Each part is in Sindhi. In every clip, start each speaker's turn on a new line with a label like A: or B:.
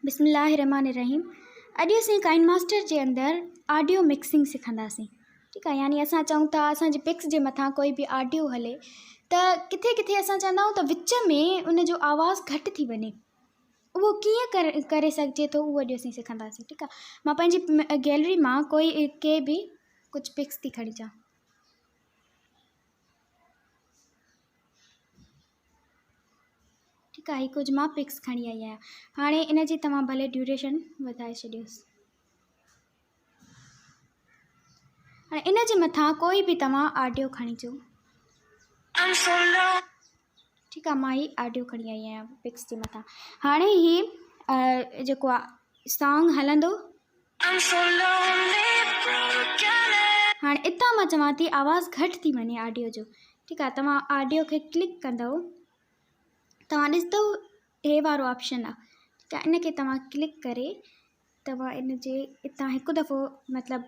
A: بسم الله الرحمٰن الرحيم اڄ اسين ڪائن ماسٽر جي اندر آڊيو مڪسنگ سکنداسين ٺيڪ آهي يعني اسان چئون ٿا اسان جي پڪس جي مٿان ڪوئي به آڊيو هلي ته ڪٿي ڪٿي اسان چوندا آهيون ته وچ ۾ ان جو آواز گهٽ ٿي وڃي اهو ڪيئن ڪري سگهجي ٿو اهو اڄ اسين سکنداسين ٺيڪ آهي مان پنهنجي گيلري مان ڪوئي ڪي به ڪجهه پڪس ٿي کڻي اچان ٺيڪ آهي هي ڪجهه مان پڪس کڻي آئي آهيان هاڻي ان جي توهان ڀلي ڊيوريشن وڌائي ڇڏيوس هاڻي ان جي مٿان ڪوئي به توهان آڊيو کڻي اچو ٺيڪ آهي مان هي آڊيو کڻي آئي آهيان پڪس جي مٿان هاڻي هي جيڪو آهي سانگ هلندو هاڻي اتان مان چوان ٿي آواز گهٽ ٿي وڃي آڊيو جو ٺيڪ آ توهان آڊيو کي ڪلڪ ڪندؤ توهان ڏسندؤ هي وارو آپشن آ ٺيڪ آ ان کي توهان ڪلڪ ڪري توهان ان جي اتان هڪ دفعو مطلب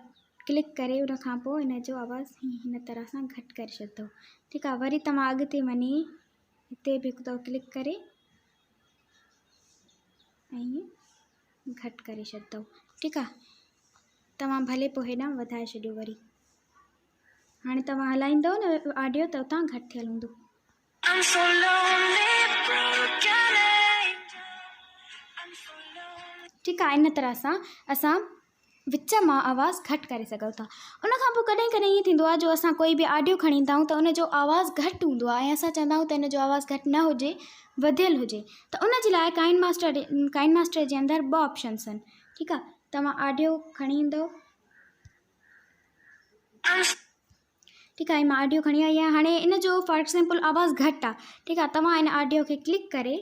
A: ڪلڪ ڪري ان کان پوء ان جو آواز هن طرح سان گهٽ ڪري ڇڏندؤ ٺيڪ آ وري توهان اڳتي وڃي هتي به هڪ دفعو ڪلڪ ڪري ۽ گهٽ ڪري ڇڏندؤ ٺيڪ آ توهان ڀلي پوء هيڏانهن وڌائي ڇڏيو وري هاڻي توهان هلائيندؤ نه آڊيو ته اتان گهٽ ٿيل هوندو. ٺيڪ آ ان طرح سان اسان وچ مان آواز گهٽ ڪري سگهون ٿا ان کان پوء ڪڏهن ڪڏهن ائين ٿيندو آهي جو اسان ڪوئي به آڊيو کڻي ايندا آهيون ته ان جو آواز گهٽ هوندو آهي ۽ اسان چوندا آهيون ته ان جو آواز گهٽ نه هجي وڌيل هجي ته ان جي لاء ڪائن ماسٽر ڪائن ماسٽر جي اندر ٻه آپشنس آهن ٺيڪ آهي توهان آڊيو کڻي ايندو ٺيڪ آهي مان آڊيو کڻي آئي آهيان هاڻي ان جو فار ايگزامپل آواز گهٽ آهي ٺيڪ آهي توهان ان آڊيو کي ڪلڪ ڪري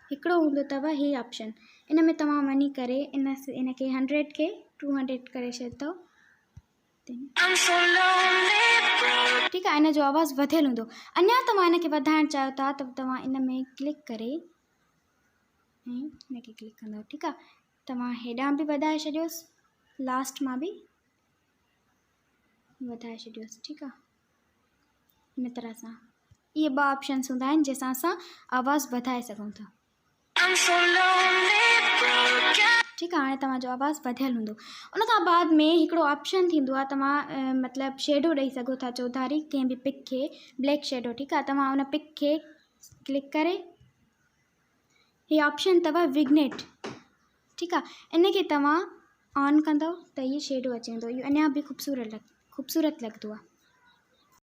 A: هڪڙو هوندو اٿو هي آپشن ان ۾ توهان وڃي ڪري ان ان کي هنڊريڊ کي ٽو هنڊريڊ ڪري ڇڏندو ٺيڪ آهي ان جو آواز وڌيل هوندو اڃا توهان ان کي وڌائڻ چاهيو ٿا ته توهان ان ۾ ڪلڪ ڪري ۽ ان کي ڪلڪ ڪندو ٺيڪ آهي توهان هيڏانهن به وڌائي ڇڏيوس لاسٽ مان به وڌائي ڇڏيوس ٺيڪ آهي ان طرح سان اهي ٻه آپشنس هوندا آهن جنهن سان اسان آواز وڌائي سگهون ٿا. ٺيڪ آهي هاڻي توهان جو آواز وڌيل هوندو ان کان بعد ۾ هڪڙو آپشن ٿيندو آهي توهان مطلب شيڊو ڏئي سگهو ٿا چوڌاري ڪنهن به پڪ کي بليڪ شيڊو ٺيڪ آهي توهان ان پڪ کي ڪلڪ ڪري هي آپشن اٿو وگنيٽ ٺيڪ آهي ان کي توهان آن ڪندو ته هي شيڊو اچي ويندو اهو اڃا به خوبصورت خوبصورت لڳندو آهي.